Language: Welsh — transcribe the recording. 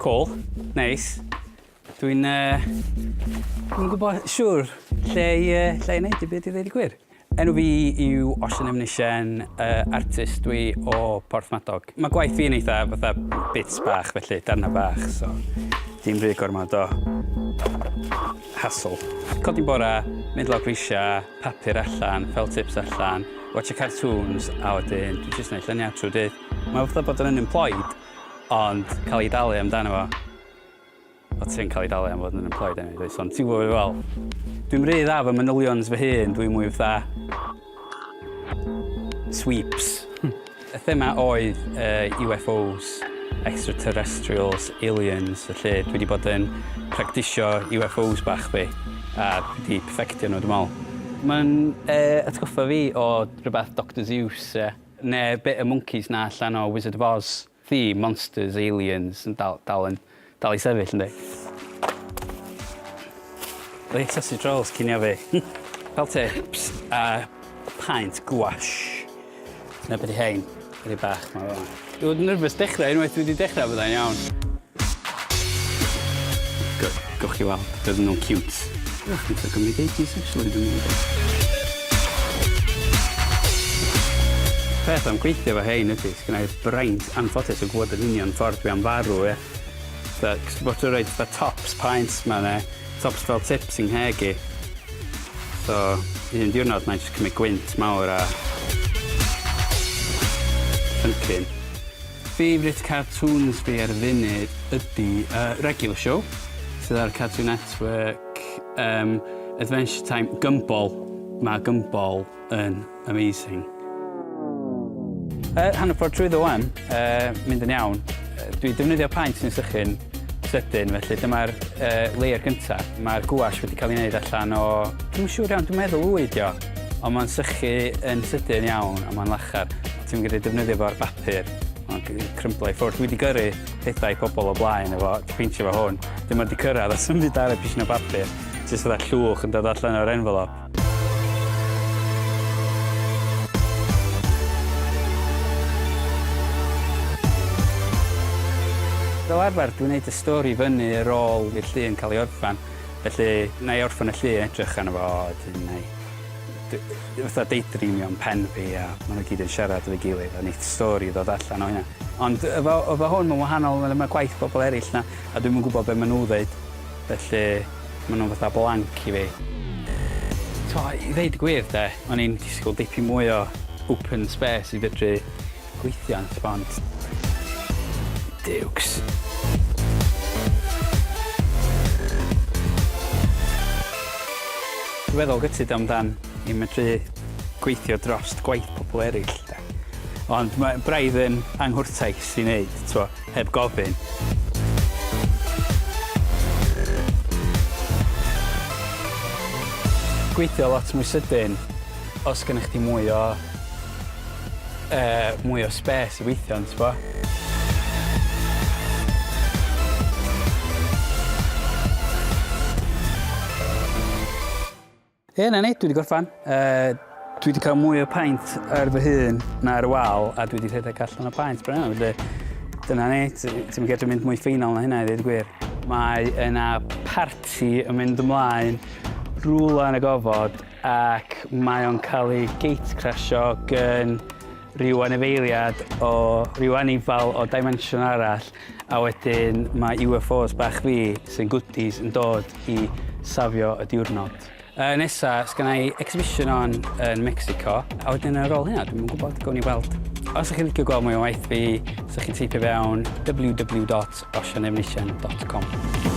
Cool. Neis. Dwi'n uh, dwi'n gwybod siwr lle i, uh, lle i wneud i beth i ddweud y gwir. Enw fi yw Osian Emnisien, uh, artist dwi o Porthmadog. Mae gwaith fi'n eitha fatha bits bach felly, darna bach, so dim rhy gormod o hassle. Codi'n bora, mynd lawr grisiau, papur allan, felt tips allan, watch cartoons, a wedyn dwi'n jyst gwneud lluniau trwy dydd. Mae fatha bod yn unemployed, ond cael ei dalu amdano fo. O ti'n cael ei dalu am fod yn unemployed anyway, dwyt? Ond ti'n gwybod fel, dwi'n rhy dda fy manylions fy hun, dwi'n mwy fatha sweeps. Y thema oedd uh, UFOs, extraterrestrials, aliens, felly dwi wedi bod yn practisio UFOs bach fi, a dwi wedi perfectio nhw, dwi'n meddwl. Mae'n uh, atgoffa fi o rhywbeth Doctor Zeus, yeah. Neu bit y monkeys na allan o Wizard of Oz. Theme, monsters, aliens yn dal, dal yn dal i sefyll yndi? Reit sausage rolls cinio fi. Fel tips a paent gouache. Na beth i hein, rhy bach ma fel 'na. Dwi'n nervous dechrau unwaith dwi wedi dechrau byddai'n iawn. Gewch chi weld, bydden nhw'n cute. Ych, mae'n gymryd ages actually, dwi'n meddwl. Peth am gweithio efo hein ydy, sgynna i'r braint anffodus o gwybod yn union ffordd dwi am farw, ie. Fatha, cos bod ti'n rhoid fatha tops paent ma ne, tops fel tips yng ngheg i. So, un diwrnod na'i jyst cymryd gwynt mawr a llyncu'n. Favourite cartoons fi ar y funud ydi uh, Regular Show, sydd ar Cartoon Network, um, Adventure Time, Gumball. Mae Gumball yn amazing. Hanner ffordd trwyddo wan, mynd yn iawn. Dwi defnyddio paent sy'n sychu'n sydyn, felly dyma'r uh, layer gyntaf. Mae'r gouache wedi cael ei wneud allan o... Dwi'n siŵr iawn, dwi'n meddwl wy dio, ond mae'n sychu yn sydyn iawn a mae'n lachar. Ti'n gallu defnyddio fo ar bapur, mae'n crymblo i ffwrdd. Dwi wedi gyrru pethau i pobl o blaen efo, peintio fo hwn. Dim ond wedi cyrraedd a symud ar y pishin o bapur. Jyst fatha llwch yn dod allan o'r envelope. Fel arfer dwi'n neud y stori fyny ar ôl i'r llun cael ei orffan, felly wna i orffen y llun, edrych arno fo, a wedyn wna i fatha daydreamio yn pen fi a ma' nhw gyd yn siarad efo'i gilydd a neith stori ddod allan o hynna. Ond efo efo hwn ma'n wahanol, ma' ma' gwaith bobl eraill 'na a dwi'm yn gwybod be' ma' nhw ddeud, felly ma' nhw'n fatha blank i fi. T'mo' i ddeud y gwir 'de, o'n i'n disgwl dipyn mwy o open space i fedru gweithio yn t'bo' ond duwcs. Dwi'n weddol gutted amdan i medru gweithio drost gwaith pobl eryll 'de. Ond mae braidd yn anghwrtais i neud t'mo' heb gofyn. Gweithio lot mwy sydyn os gennych chdi mwy o yy mwy o space i weithio yn t'bo'? Ie, 'na ni, dwi 'di gorffan. Yy dwi 'di cael mwy o paent ar fy hun na ar y wal a dwi 'di rhedeg allan o paent bron iawn felly dyna ni, ti'm yn gallu mynd mwy ffeinal na hynna i ddeud y gwir. Mae yna parti yn mynd ymlaen rhywle yn y gofod ac mae o'n cael ei gate crasio gyn rhyw anifeiliad o rhyw anifal o dimensiwn arall A wedyn mae UFOs bach fi sy'n goodies yn dod i safio y diwrnod. Uh, nesa, sgynna i exhibition on yn Mexico, a wedyn ar ôl hynna, dwi'm yn gwybod, gawn ni weld. Os ydych chi'n licio gweld mwy o waith fi, os ydych chi'n teipio fewn www.osianefnisien.com.